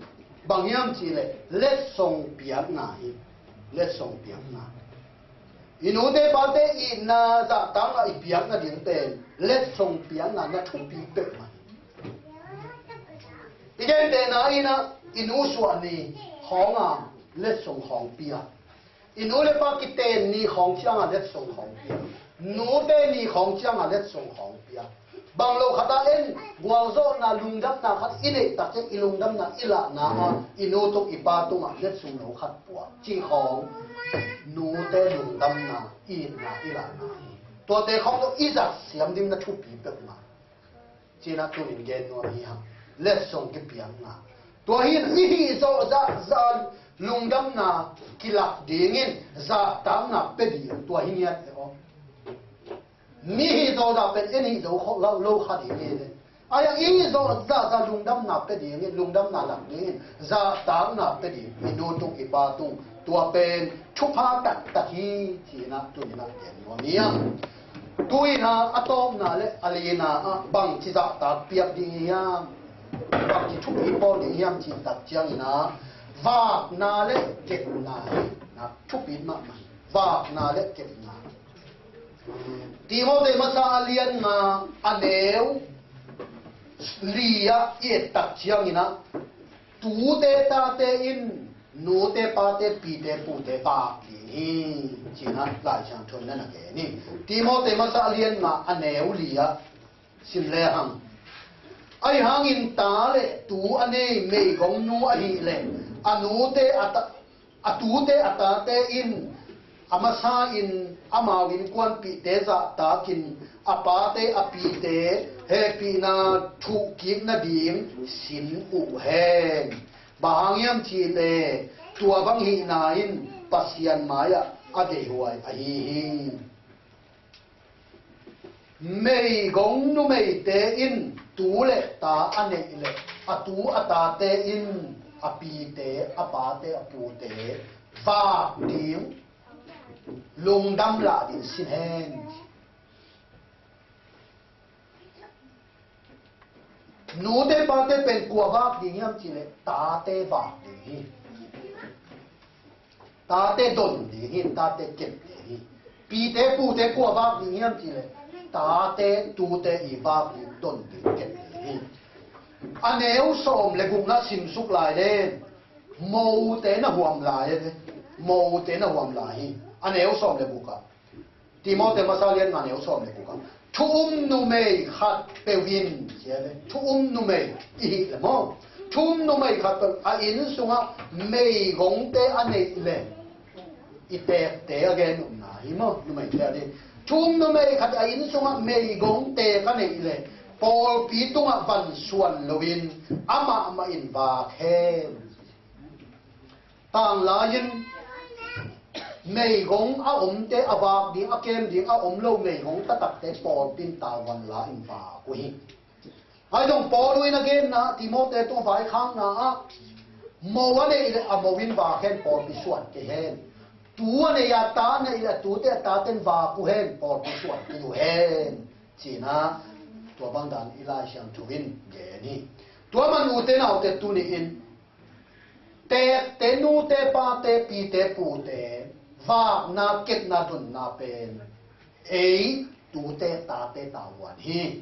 bang hiam cih leh letsong piakna hi. Letsong piakna. I nute pate itna zahtakna i piak nading pen letsong piakna na thupi peuhmah hi. I gentehna in a i nu suah ni khawng a letsong khawng pia. I nu le pa kiten ni khawng ciang a letsong khawng pia. Nute ni khawng ciang a letsong khawng pia. Bang lo khat a en gualzawhna lungdamna khat i neih tak ciang i lungdamna i lahna a i nu tung i pa tungah letsong lo khat puak cih khawng nute lungdamna i itna i lahna hi. Tuate khawng tawh i zat siam ding na thupi peuhmah. Cih na tunin gen nuam hi hang. Letsong kipiakna. Tua hi in i hih zawh zahzah lungdamna kilak dingin zahtakna pia ding tua hi ngiat ve aw. Mi hih zawh zah pen en hih zo khawh lo, lo kha ding hi ve. Ai a i zawh zahzah lungdamna pia dingin, lungdamna lak dingin zahtakna pia ding i nu tung i pa tung tua pen thupha taktak hi cih na tunin a gen nuam hi hang. Tu-in a tawpna le a lina ah bangci zahtak piak ding hiam? Bangci thupi pawl ding hiam cih tak ciangin a vakna le kepna hi na thupi mahmah hi. Vakna le kepna. Timote masa a lian nga a neu li ah i et tak ciangin a tute tate in nute pate pite pute vak ding hi. Cih na Lai Siangtho in a na gen hi. Timote masa a lian nga a neu li ah sim le hang. Ahi hangin ta le tu a nei meigongnu ahih leh a nute a ta a tute a tate in a masa in amau innkuanpihte zahtakin a pate a pite hehpihna thuhkik nading sin uh hen. Bang hang hiam cih leh tua bang hihna in Pasian mai-ah a deihhuai ahi hi. Meigong numeite in tu le ta a neih leh a tu a tate in a pite a pate a pute vak ding lungdam lah ding sin hen. Nute pate pen kua vak ding hiam cih leh tate vak ding hi. Tate don ding hi, tate kep ding hi. Pite pute kua vak ding hiam cih leh tate tute i vak ding don ding kep ding hi. A neu sawm le gukna simsuk lai le mote na huam lai e. Mote na huam lai hi. A neu sawm le guk ah Timote masa lian nga neu sawm le guk ah thu um numei khat peuh in cia le thu um numei i hih le maw? Thu um numei khat peuh a inn sungah meigongte a neih le i tekte a gen umna hi maw? Numeite a ding thu um numei khat a inn sungah meigongte ka neih le pawlpi tungah van suan loin amah mah in vak hen. Tanglai-in meigong a omte a vak ding a kem ding a om lo meigong taktakte pawlpi in tavuan la in vak uh hi. Ahi zong Paul in a genna Timote tung vaikhakna ah mo a neih le a mo in vak hen, pawlpi suan kei hen. Tu a neih a ta neih le a tute a tate in vak uh hen, pawlpi suan kei uh hen. Cih na tua bang dan i Lai Siangtho in gen hi. Tua man ute naute tuni in, teekte, nute pate, pite pute, vakna, kepna, donna pen ei tute tate tavuan hi.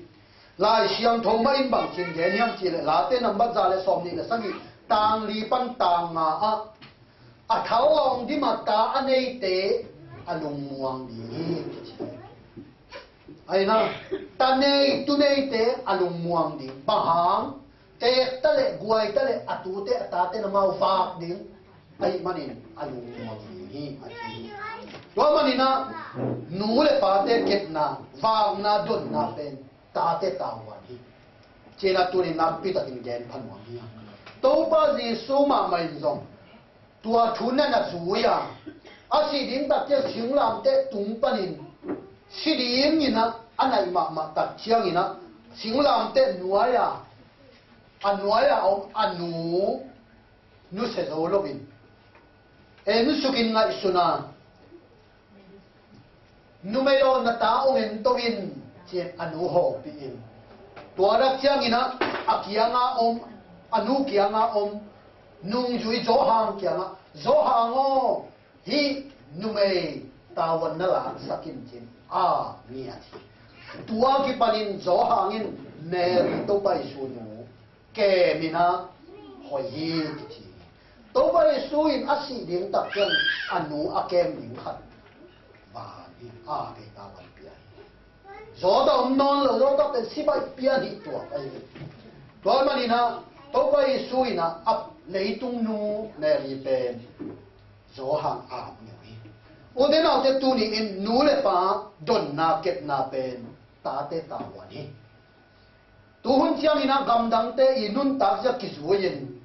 Lai Siangtho mah in bang ci-in gen hiam cih leh, Late nambat za le sawmnih le sagih, tang li pan tang nga ah, a thal a ong dim a ta a neite a lungmuang ding hi, kici. Ahi na, ta nei, tu neite a lungmuang ding. Bang hang? Teek ta leh, guai ta leh, a tute, a tate na mau vak ding. Ahi manin a lungmuang ding hi, a ci hi. Tua manin ah, nu le pate kepna, vakna, donna pen tate tavuan hi. Ci-in ah tuni nakpi takin gen pha nuam hi. Topa Jesu mahmah in zong tua thu na na zui a, a sih ding tak ciang singlamteh tung panin si dingin ah a naih mahmah tak ciangin ah, singlamteh nuai a, a nuai a om a nu nusia zo loin, en sukin ngaihsun a, numei aw, na ta ong en to in, ci-in a nu hawmpihin. Tua dak ciangin ah, a kianga om, a nu kianga om nungzui Johan kiangah, Johan aw, hih numei tavuan na laksak in, ci-in a ngiat hi. Tua kipanin Johan in Mary, Topa Jesu nu, kem in ah hoih hi, kici hi. Topa Jesu in a sih ding tak ciang a nu a kem ding khat van hi, a bei tavuan pia hi. Zawta om nawn lo, zawta pen sibaih pian hi tuak ahi hi. Tua manin ah Topa Jesu in ah a leitung nu Mary pen Johan a ngiat hi. Ute naute, tuni in nu le pa donna kepna pen tate tavuan hi. Tuhun ciangin ah gamdangte i nuntak zia kizui-in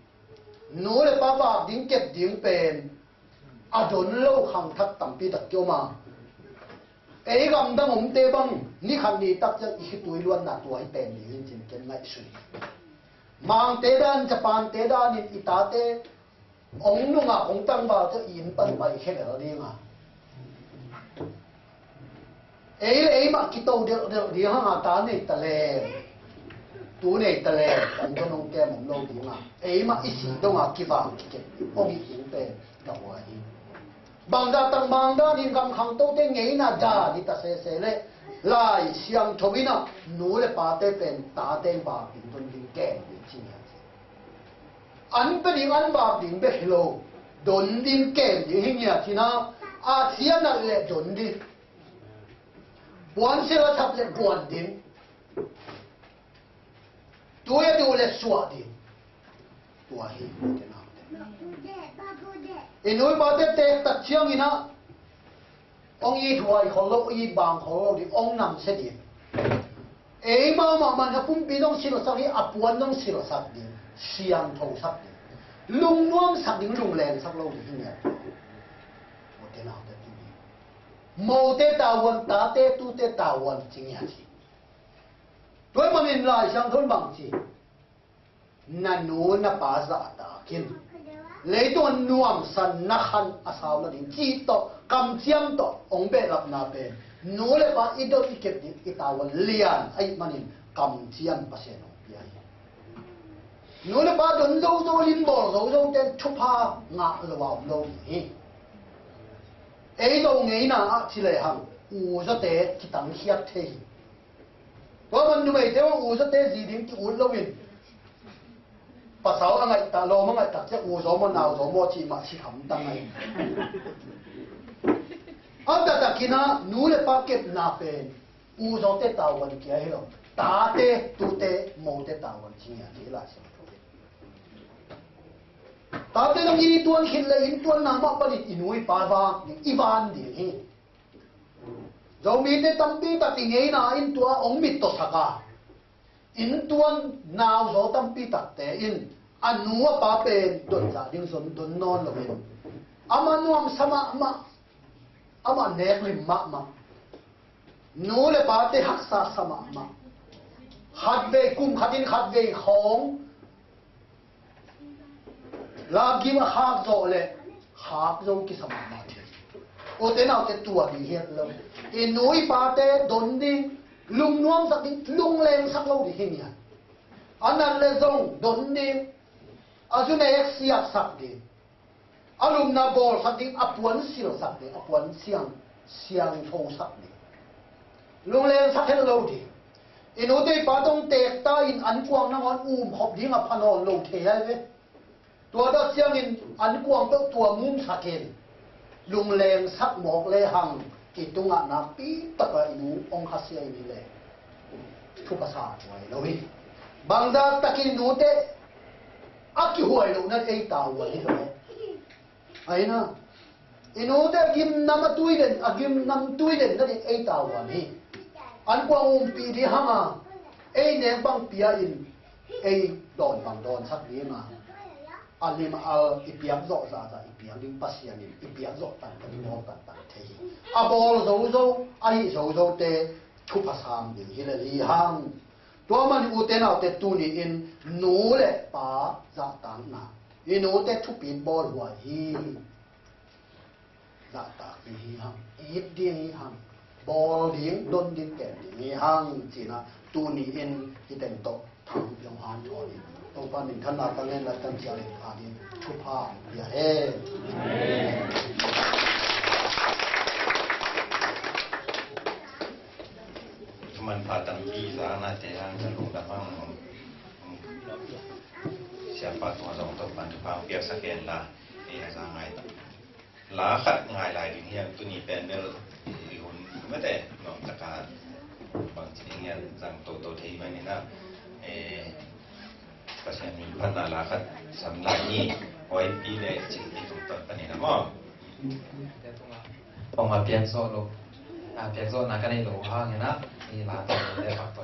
nu le pa vak ding, kep ding pen a don lo khangthak tampi tak kiom a. Ei gamdang omte bang ni khat ni tak ciang i khitui luanna tua hi pen ding hi, ci-in ken ngaihsun hi. Mangte dan, Japante dan in i tate ong nungak, ong tangval ciang i inn pan pai khelel ding a, ei le ei mah kito delhdelh ding hang a, ta nei ta leng, tu nei ta leng, kan don ong kem om lo ding a, ei mah i sih dong a kivak kikep ding, ong i inn pen ka hua hi. Bangzah tak Mangte dan in gam khangtote ngeina dan hi ta sese leh, Lai Siangtho in ah nu le pate pen tate vak ding, don ding, kem ding ci hi. An pe ding, an vak ding bek hi lo, don ding, kem ding hi ngiat hi na. A sia nat leh don ding, puansilh a thap leh guan ding, tui a duh leh suah ding. Tua hi. I nu i pate teek tak ciangin ah ong it huai khol lo, ong it bang khol lo ding, ong namsia ding. Eimau mahmah in a pumpi zong silhsak hi, a puan zong silhsak ding, siangthosak ding, lungnuamsak ding, lunglengsak lo ding hi ngiat. Ute naute, tuni mote tavuan, tate tute tavuan ci ngiat hi. Tua ahih manin Lai Siangtho in bang ci? Na nu na pa zahtak in. Leitung a nuamsa na khan a sau nading cih tawh, kamciam tawh ong behlapna pen nu le pa i don i kep ding i tavuan lian ahih manin kamciam Pasian ong pia hi. Nu le pa don zozo, limbawl zozo ten thupha ngah lo a om lo ding hi. Ei Zo ngeina ah ci lehang, u zawte kitangkhiat thei hi. Tua man numeite uh, u zawte zi ding ki-ut loin, pasal a ngaih tak, lawm a ngaih tak ciang, u zaw maw, nau zaw maw cih mah si khamtang ahi. A taktakin ah nu le pa kepna pen u zawte tavuan kia hi lo, tate, tute, mote tavuan ci ngiat hi Lai Siangtho. Tate zong i tuan khit leh, inn tuanna mah panin i nu i pa vak ding, i van ding hi. Zomite tampi tak i ngeina in tua ong mittawsak a, inn tuan nau zaw tampi takte in a nu a pa pen don zah ding zong don nawn loin, amah nuamsa mahmah, amah neklim mahmah, nu le pate haksa sa mahmah, khatvei, kum khatin khatvei khawng lakgim a khak zawh leh khak zo kisa mahmah thei. Ute naute, tua ding hi lo. I nu i pate don ding, lungnuamsak ding, lunglengsak lo ding hi ngiat. A nat le zong don ding, a zu nek siatsak ding, a lumna bawlsak ding, a puan silsak ding, a puan siang, siangthosak ding. Lunglengsak het lo ding. I nute i pa tawh tekta in ankuang nangawn umkhop ding a pha nawn lo thei ai ve. Tua dah ciangin ankuang tawh tua mumsak in lunglengsak mawk lehang i tungah nakpi taka i nu hong khasia in hi leh thupha sa tuai lo hi. Bangzah takin nute a kihuai lohna ei tavuan hi lo. Aina, i nute gimnam a tui den, a gimnam tui den nading ei tavuan hi. Ankuang umpih ding hanga ei nek bang pia in ei dawn bang dawnsak ding a, a lim a al i piak zawh zahzah i piak ding Pasian in i piak zawh tantan i bawl tantan thei hi. A bawl zozo, a hih zozote thupha sam ding hi le hi hang. Tua man ute naute tuni in nu le pa zahtakna, i nute thupit bawl huai hi. Zahtak ding hi hang, it ding hi hang, bawl ding, don ding, kem ding hi hang, cina tuni in hi teng tawh thang piang han thaw ding. Topa min thanna ka ngen lai kan cia le pha ding, thupha pia he. Thuman pha tampi za na te hang ka lungdam hang. Siapa tua zong Topan thupha piaksak hen la, ei a za ngai ta. La khat ngai lai ding hiam, tuni pen bel i hun mete nuam taka bang ci ding hiam zang toto thei mai ni na. Eh, Pasian min phatna la khat sam lai ni, hoi pi le cin pi tung ton pani na maw. Pong a piak zo lo, a piak zo na ka nei lo hang ina, i la to le pak to